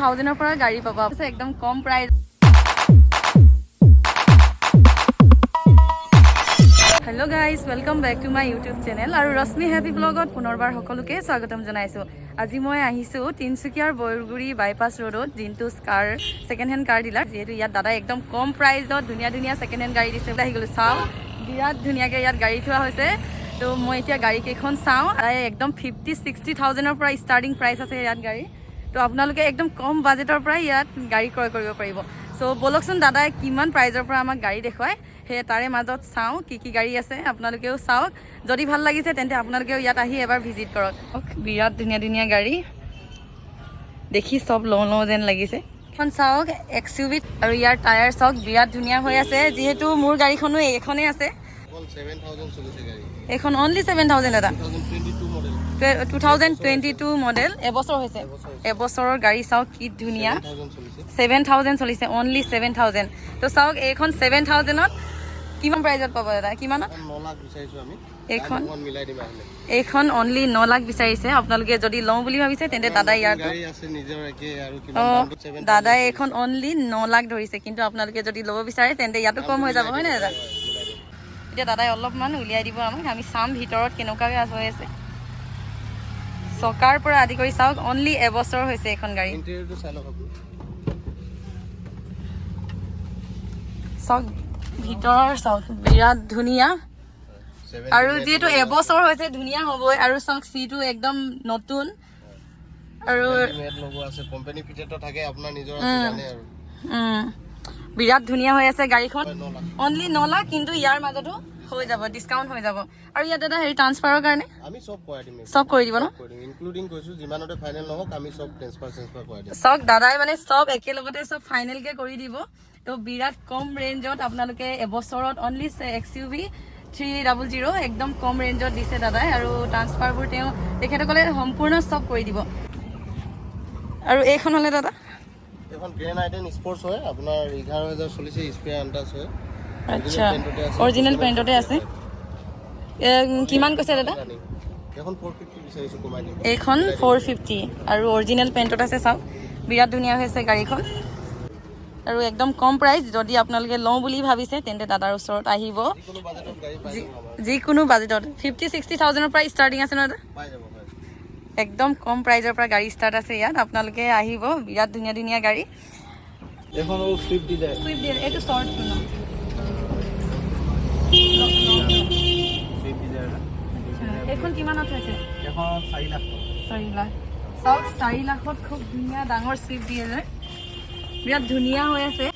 থাউজেণ্ডৰ পৰা গাড়ী পাব, একদম কম price. Hello guys, welcome back to my YouTube channel আৰু ৰশ্মি হেপী ব্লগত পুনৰবাৰ সকলোকে স্বাগতম জনাইছোঁ। আজি মই আহিছোঁ তিনিচুকীয়াৰ বৰগুৰি বাইপাছ ৰোডত, যোনটো কাৰ ছেকেণ্ড হেণ্ড কাৰ ডিলাৰ। যিহেতু ইয়াত দাদাই একদম কম প্ৰাইজত ধুনীয়া ধুনীয়া ছেকেণ্ড হেণ্ড গাড়ী দিছে। আহি গ'লোঁ, চাওঁ, বিৰাট ধুনীয়াকৈ ইয়াত গাড়ী থোৱা হৈছে। তো মই এতিয়া গাড়ীকেইখন চাওঁ। দাদাই একদম 50-60 থাউজেণ্ডৰ পৰা ষ্টাৰ্টিং প্ৰাইচ আছে ইয়াত গাড়ী। তো আপোনালোকে একদম কম বাজেটৰ পৰাই ইয়াত গাড়ী ক্ৰয় কৰিব পাৰিব। চ' ব'লকচোন, দাদাই কিমান প্ৰাইজৰ পৰা আমাক গাড়ী দেখুৱায়, সেয়ে তাৰে মাজত চাওঁ কি কি গাড়ী আছে। আপোনালোকেও চাওক, যদি ভাল লাগিছে তেন্তে আপোনালোকেও ইয়াত আহি এবাৰ ভিজিট কৰক। বিৰাট ধুনীয়া ধুনীয়া গাড়ী দেখি চব লওঁ লওঁ যেন লাগিছে। এখন চাওক, এক্স ইউ ভিত, আৰু ইয়াৰ টায়াৰ চাওক, বিৰাট ধুনীয়া হৈ আছে। যিহেতু মোৰ গাড়ীখনো এইখনেই আছে। অকল 7,000 চলিছে গাড়ী। এইখন অনলি 7,000 দাদা? 2022 মডেল। 2022 মডেল, এবছৰ হৈছে। এবছৰৰ গাড়ী, চাওক কি ধুনীয়া। 7,000 চলিছে। 7,000 চলিছে, অনলি 7,000। তো চাওক, এইখন 7,000ত কিমান প্ৰাইজত পাব দাদা? কিমানত? এখন 9 লাখ বিচাৰিছো আমি। এইখন? দাম অকণ মিলাই দিম আহিলে। এইখন অনলি 9 লাখ বিচাৰিছে। আপোনালোকে যদি লওঁ বুলি ভাবিছে, তেন্তে দাদা ইয়াত গাড়ী আছে নিজৰ একে আৰু কিমান দামটো 7,000। দাদাই এইখন অনলি 9 লাখ ধৰিছে, কিন্তু আপোনালোকে যদি ল'ব বিচাৰে তেন্তে ইয়াতো কম হৈ যাব, হয় নাই দাদা? মিলাই দিম। এতিয়া দাদাই অলপমান উলিয়াই দিব আমাক, আমি চাম ভিতৰত কেনেকুৱাকৈ হৈ আছে। চকাৰ পৰা আদি কৰি চাওক, অনলি এবছৰ হৈছে এইখন গাড়ী। ইণ্টেৰিয়ৰটো চাই লওক আপুনি। চাওক, ভিতৰৰ চাওক, বিৰাট ধুনীয়া। 7 আৰু যিহেতু এবছৰ হৈছে, ধুনীয়া হ'বই। আৰু চাওক, চিটো একদম নতুন আৰু মেট লগোৱা আছে, কোম্পানী ফিটেডত থাকে, আপোনাৰ নিজৰ আছে জানে আৰু। বিৰাট ধুনীয়া হৈ আছে গাড়ীখন। 9 লাখ। অনলি 9 লাখ, কিন্তু ইয়াৰ মাজতো হৈ যাব, ডিছকাউণ্ট হৈ যাব। আৰু ইয়াত দাদা হেৰি ট্ৰান্সফাৰৰ কাৰণে? আমি চব কৰাই দিম। চব কৰি দিব ন? কৰি দিম, ইনক্লুডিং কৈছো, যিমানতে ফাইনেল নহওক আমি চব ট্ৰেন্সফাৰ চেন্সফাৰ কৰাই দিম। চাওক, দাদাই মানে চব একেলগতে চব ফাইনেলকে কৰি দিব। তো বিৰাট কম ৰেঞ্জত আপোনালোকে এবছৰত অনলি XUV 300 একদম কম ৰেঞ্জত দিছে দাদাই। আৰু ট্ৰান্সফাৰবোৰ তেওঁ তেখেতসকলে সম্পূৰ্ণ চব কৰি দিব। আৰু এইখন হ'লে দাদা? এইখন গ্ৰেণ্ড আই টেন স্পৰ্টছ হয়, আপোনাৰ 11,000 চলিছে, স্প্ৰে আনটাচ হয়। আচ্ছা। পেইণ্টতে আছে। অৰিজিনেল পেইণ্টতে আছে। কিমান কৈছে দাদা? Running। এইখন 450 বিচাৰিছো, কমাই দিম। এইখন 450 আৰু অৰিজিনেল পেইণ্টত আছে। চাওক, বিৰাট ধুনীয়া হৈছে গাড়ীখন আৰু একদম কম প্ৰাইচ। যদি আপোনালোকে লওঁ বুলি ভাবিছে, তেন্তে দাদাৰ ওচৰত আহিব। যিকোনো বাজেটত গাড়ী পাই যাব আমাৰ। যিকোনো বাজেটত 50-60 থাউজেণ্ডৰ পৰা ষ্টাৰ্টিং আছে ন দাদা? পাই যাব, হয়। একদম কম প্ৰাইজৰ পৰা গাড়ী ষ্টাৰ্ট আছে ইয়াত। আপোনালোকে আহিব, বিৰাট ধুনীয়া ধুনীয়া গাড়ী। এইখন হ'ল চুইফ্ট ডিজায়াৰ। চুইফ্ট, এইটো শ্বৰ্ট ন? Swift Dzire. এইখন কিমানত হৈছে? এখন 4 লাখ টকা। 4 লাখ। চাওক, 4 লাখত খুব ধুনীয়া ডাঙৰ চুইফ্ট ডিজায়াৰ, বিৰাট ধুনীয়া হৈ আছে।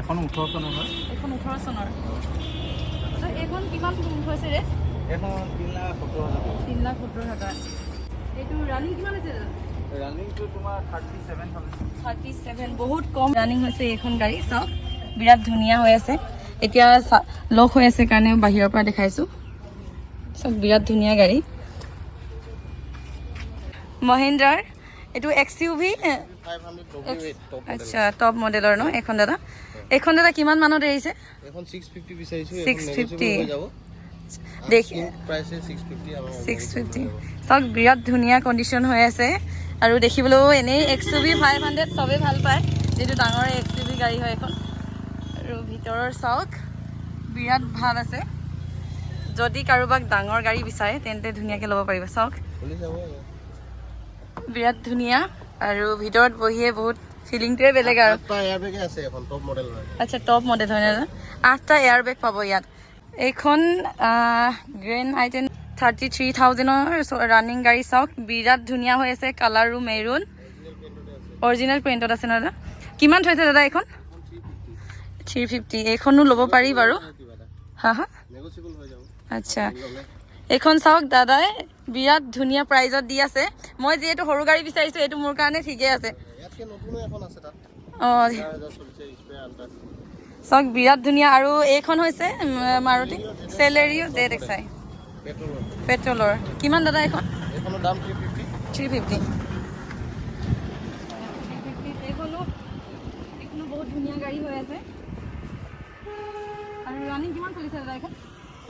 এখন 18 চনৰ হয়। এইখন 18 চনৰ। ত' এইখন কিমান হৈছে ৰেট? এখন 3,70,000। 3,70,000। এইটো ৰানিং কিমান হৈছে দাদা? ৰানিংটো তোমাৰ 37,000। 37, বহুত কম ৰানিং হৈছে এইখন গাড়ী। চাওক, বিৰাট ধুনীয়া হৈ আছে। এতিয়া লক হৈ আছে কাৰণে বাহিৰৰ পৰা দেখাইছোঁ। চাওক, বিৰাট ধুনীয়া গাড়ী মহিন্দ্ৰাৰ, এইটো XUV 500 W8 top model. আচ্ছা, টপ মডেলৰ ন এইখন দাদা? এইখন দাদা কিমান মানত এৰিছে? এখন 650 বিচাৰিছো। 650। হৈ যাব। দেখি প্ৰাইচ 650 আমাৰ। 650। চাওক, বিৰাট ধুনীয়া কণ্ডিশ্যন হৈ আছে আৰু দেখিবলৈও এনেই XUV 500 চবেই ভাল পায়, যিটো ডাঙৰ XUV গাড়ী হয় এখন। আৰু ভিতৰৰ চাওক, বিৰাট ভাল আছে। যদি কাৰোবাক ডাঙৰ গাড়ী বিচাৰে, তেন্তে ধুনীয়াকৈ ল'ব পাৰিব। চাওক। খুলি যাব। বিৰাট ধুনীয়া আৰু ভিতৰত বহিয়ে বহুত ফিলিংটোৱে বেলেগ আৰু। আঠটা এয়াৰ বেগে আছে, এখন টপ মডেল হয়। আচ্ছা, টপ মডেল হয় না? আঠটা এয়াৰ বেগ পাব ইয়াত। এইখন গ্ৰেণ্ড আই টেন, 33,000ৰ ৰানিং গাড়ী। চাওক, বিৰাট ধুনীয়া হৈ আছে, কালাৰো মেৰুণ, অৰিজিনেল পেইণ্টত আছে ন দাদা? কিমান থৈছে দাদা এইখন? 350। এইখনো ল'ব পাৰি বাৰু। কিবা এটা হা হা নেগচিয়েবল হৈ যাব। আচ্ছা। ল'লে। এইখন চাওক, দাদাই বিৰাট ধুনীয়া প্ৰাইজত দি আছে। মই যিহেতু সৰু গাড়ী বিচাৰিছোঁ, এইটো মোৰ কাৰণে ঠিকেই আছে। ইয়াতকে নতুনো এখন আছে তাত। 11,000 চলিছে, স্প্ৰে আনটাচ। চাওক, বিৰাট ধুনীয়া। আৰু এইখন হৈছে মাৰুতি চেলেৰিও ZXI। পেট্ৰলৰ। পেট্ৰলৰ। কিমান দাদা এইখন? এইখনৰ দাম 350। 350। এইখনো এইখনো বহুত ধুনীয়া গাড়ী হৈ আছে। আৰু ৰানিং কিমান চলিছে দাদা এইখন?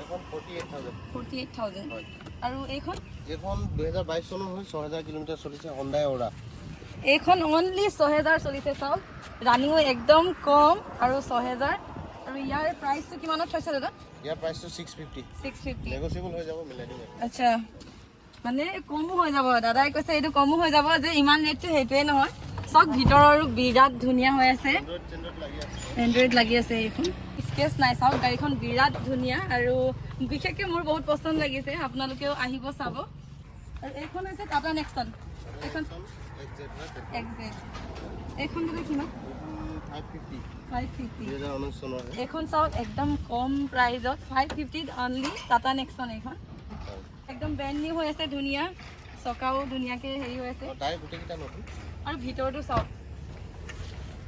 এইখন 48,000। 48,000। হয়। আৰু এইখন? এইখন 2022 চনৰ হয়, 6,000 কিলোমিটাৰ চলিছে, হণ্ডাই অ'ৰা। এইখন অনলি 6000 চলিছে চাওক। ৰানিঙো একদম কম আৰু 6000। আৰু ইয়াৰ প্ৰাইচটো কিমানত থৈছে দাদা? ইয়াৰ প্ৰাইচটো 650। 650। নেগচিয়েবল হৈ যাব, মিলাই দিম। আচ্ছা, মানে কমো হৈ যাব। দাদাই কৈছে এইটো কমো হৈ যাব যে ইমান ৰেটটো সেইটোৱে নহয়। চাওক, ভিতৰৰো বিৰাট ধুনীয়া হৈ আছে। এণ্ড্ৰইড চেণ্ড্ৰইড লাগি আছে। এণ্ড্ৰইড লাগি আছে এইখন। স্কেচ নাই। চাওক, গাড়ীখন বিৰাট ধুনীয়া আৰু বিশেষকৈ মোৰ বহুত পচন্দ লাগিছে। আপোনালোকেও আহিব, চাব। আৰু এইখন হৈছে টাটা নেক্সন এইখন। এক্স জেড হয়। এক্সজেড। এইখন দাদা কিমান? 550। 550। 2019 চনৰ হয়। এইখন চাওক, একদম কম প্ৰাইজত 550ত অনলি টাটা নেক্সন এইখন। একদম ব্ৰেণ্ড নিউ হৈ আছে, ধুনীয়া। চকাও ধুনীয়াকৈ হেৰি হৈ আছে। টায়াৰ গোটেইকেইটা নতুন। আৰু ভিতৰটো চাওক,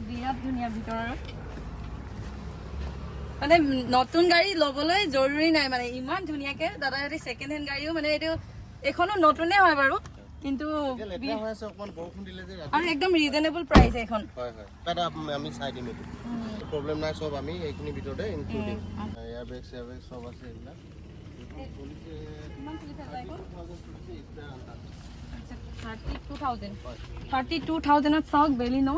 বিৰাট ধুনীয়া ভিতৰৰ। মানে নতুন গাড়ী ল'বলৈ জৰুৰী নাই, মানে ইমান ধুনীয়াকে দাদা যদি ছেকেণ্ড হেণ্ড গাড়ীও, মানে এইটো এইখনো নতুনে হয় বাৰু, কিন্তু এতিয়া লেতেৰা হৈ আছে অকণমান, বৰষুণ দিলে যে ৰাতি। আৰু একদম ৰিজনেবল প্ৰাইচ এইখন। হয়, তাত আমি চাই দিম, এইটো প্ৰব্লেম নাই। চব আমি এইখিনিৰ ভিতৰতে ইনক্লুডিং এয়াৰ বেগ চেয়াৰ বেগ চব আছে এইবিলাক। এইখন চলিছে কিমান চলিছে দাদা এইখন? 32,000 চলিছে, স্পেয়াৰ আনটাচ। 32,000। হয়। 32,000ত চাওক বেলিনো,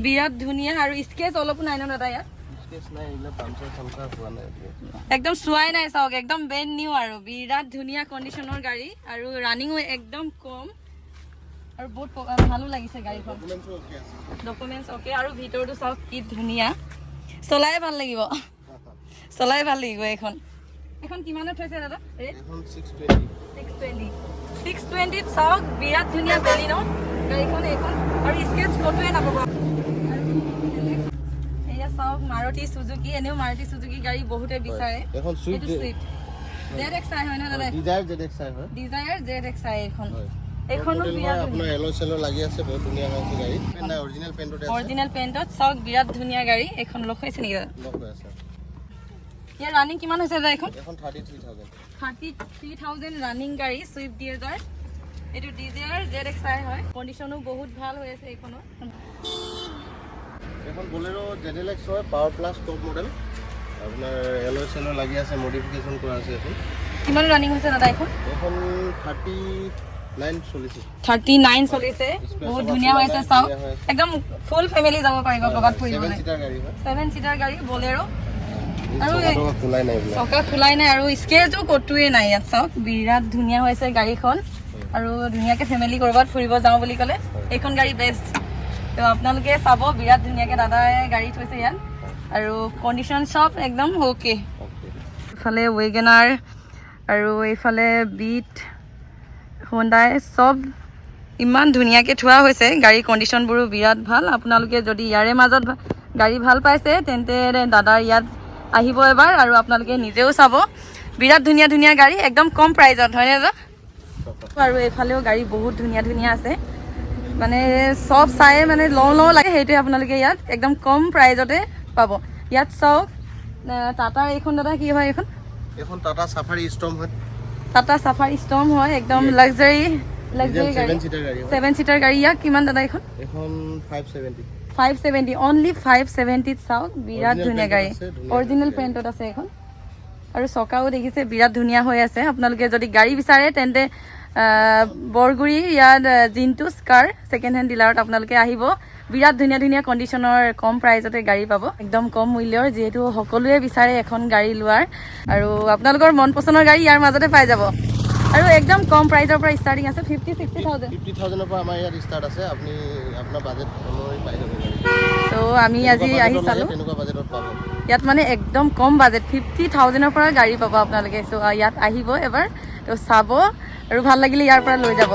বিৰাট ধুনীয়া আৰু স্কেচ অলপো নাই ন দাদা ইয়াত? স্কেচ নাই, এইবিলাক পামচাৰ চামচাৰ হোৱা নাই এইবিলাক। একদম চোৱাই নাই। চাওক, একদম ব্ৰেণ্ড নিউ আৰু বিৰাট ধুনীয়া কণ্ডিশ্যনৰ গাড়ী আৰু ৰানিঙো একদম কম আৰু বহুত ভালো লাগিছে গাড়ীখন। ডকুমেণ্টছো অ'কে আছে। Documents okay. আৰু ভিতৰটো চাওক কি ধুনীয়া, চলাই ভাল লাগিব, চলাই ভাল লাগিব এইখন। এইখন কিমানত থৈছে দাদা ৰেট? এইখন 620। 620। 620ত চাওক, বিৰাট ধুনীয়া বেলিনো গাড়ীখন এইখন আৰু স্কেচ ক'তোৱে নাপাব। এয়া চাওক মাৰুতি চুজুকি। এনেও মাৰুতি চুজুকি গাড়ী বহুতে বিচাৰে। এখন চুইফ্ট। এইটো চুইফ্ট জেড এক্স আই হয় ন দাদা? ডিজায়াৰ জেড এক্স আই হয়। ডিজায়াৰ জেড এক্স আই এইখন। হয়। এইখনো মডেল বিৰাট হয় আপোনাৰ। এলয় চেলয় লাগি আছে, বহুত ধুনীয়া হৈ আছে গাড়ী। পেইণ্ট নাই, অৰিজিনেল পেইণ্টতে আছে। অৰিজিনেল পেইণ্টত। চাওক, বিৰাট ধুনীয়া গাড়ী এইখন। লক হৈছে নেকি দাদা? লক হৈ আছে। ইয়াৰ ৰানিং কিমান হৈছে দাদা এইখন? এখন 33,000। 33,000 ৰানিং গাড়ী চুইফ্ট ডিজায়াৰ। এইটো ডিজায়াৰ জেড এক্স আই হয়। কণ্ডিশ্যনো বহুত ভাল হৈ আছে এইখনৰ। এখন বলেৰ' জেড এল এক্স হয়, পাৱাৰ প্লাছ টপ মডেল। আপোনাৰ এলয় চেলয় লাগি আছে, মডিফিকেশ্যন কৰা আছে এখন। কিমান ৰানিং হৈছে দাদা এইখন? এখন 39 চলিছে। 39 চলিছে। Space বহুত চকা ধুনীয়া হৈ আছে। ধুনীয়া চাওক, হৈ আছে। একদম ফুল ফেমিলি যাব পাৰিব ক'ৰবাত ছেভেন ফুৰিবলৈ। চিটাৰ গাড়ী হয়। 7 চিটাৰ গাড়ী বলেৰ'। আৰু চকা টকা খোলাই নাই এইবিলাক। চকা খোলাই নাই আৰু স্কেচো ক'তোৱে নাই ইয়াত। চাওক, বিৰাট ধুনীয়া হৈছে গাড়ীখন আৰু ধুনীয়াকে ফেমিলি ক'ৰবাত ফুৰিব যাওঁ বুলি ক'লে এইখন গাড়ী বেষ্ট। তো আপোনালোকে চাব, বিৰাট ধুনীয়াকে দাদাই গাড়ী থৈছে ইয়াত আৰু কণ্ডিশ্যন চব একদম অ'কে। অ'কে। এইফালে ৱেগেনাৰ আৰু এইফালে বিট, হোণ্ডাই চব ইমান ধুনীয়াকৈ থোৱা হৈছে। গাড়ীৰ কণ্ডিশ্যনবোৰো বিৰাট ভাল। আপোনালোকে যদি ইয়াৰে মাজত গাড়ী ভাল পাইছে, তেন্তে দাদাৰ ইয়াত আহিব এবাৰ আৰু আপোনালোকে নিজেও চাব। বিৰাট ধুনীয়া ধুনীয়া গাড়ী একদম কম প্ৰাইজত, হয়নে দাদা? আৰু এইফালেও গাড়ী বহুত ধুনীয়া ধুনীয়া আছে, মানে চব চাই মানে লওঁ লওঁ লাগে। সেইটোৱে আপোনালোকে ইয়াত একদম কম প্ৰাইজতে পাব। ইয়াত চাওক, টাটাৰ এইখন দাদা কি হয় এইখন? এখন টাটা চাফাৰী ষ্টৰ্ম হয়। টাটা চাফাৰী ষ্টৰ্ম হয়, একদম লাক্সাৰী লাক্সাৰী গাড়ী। 7 চিটাৰ গাড়ী হয়। 7 চিটাৰ গাড়ী। ইয়াক কিমান দাদা এইখন? এখন 570। 570, অনলি 570ত। চাওক, বিৰাট Original ধুনীয়া paint গাড়ী। আছে, ধুনীয়া অৰিজিনেল গাড়ী। পেইণ্টত আছে এইখন আৰু চকাও দেখিছে বিৰাট ধুনীয়া হৈ আছে। আপোনালোকে যদি গাড়ী বিচাৰে তেন্তে বৰগুৰি ইয়াত জিনটোছ কাৰ ছেকেণ্ড হেণ্ড ডিলাৰত আপোনালোকে আহিব। বিৰাট ধুনীয়া ধুনীয়া কণ্ডিশ্যনৰ কম প্ৰাইজতে গাড়ী পাব, একদম কম মূল্যৰ। যিহেতু সকলোৱে বিচাৰে এখন গাড়ী লোৱাৰ আৰু আপোনালোকৰ মন পচন্দৰ গাড়ী ইয়াৰ মাজতে পাই যাব আৰু একদম কম প্ৰাইজৰ পৰা ষ্টাৰ্টিং আছে, 50-60 থাউজেণ্ড। 50,000ৰ পৰা আমাৰ ইয়াত ষ্টাৰ্ট আছে। আপুনি আপোনাৰ বাজেট অনুসৰি পাই যাব গাড়ী। ত' আমি আজি যেনেকুৱা আহি বাজেটত লাগে, চালোঁ। তেনেকুৱা বাজেটত পাব। ইয়াত মানে একদম কম বাজেট, 50,000ৰ পৰা গাড়ী পাব আপোনালোকে। চ' ইয়াত আহিব এবাৰ, তো চাব আৰু ভাল লাগিলে ইয়াৰ পৰা লৈ যাব।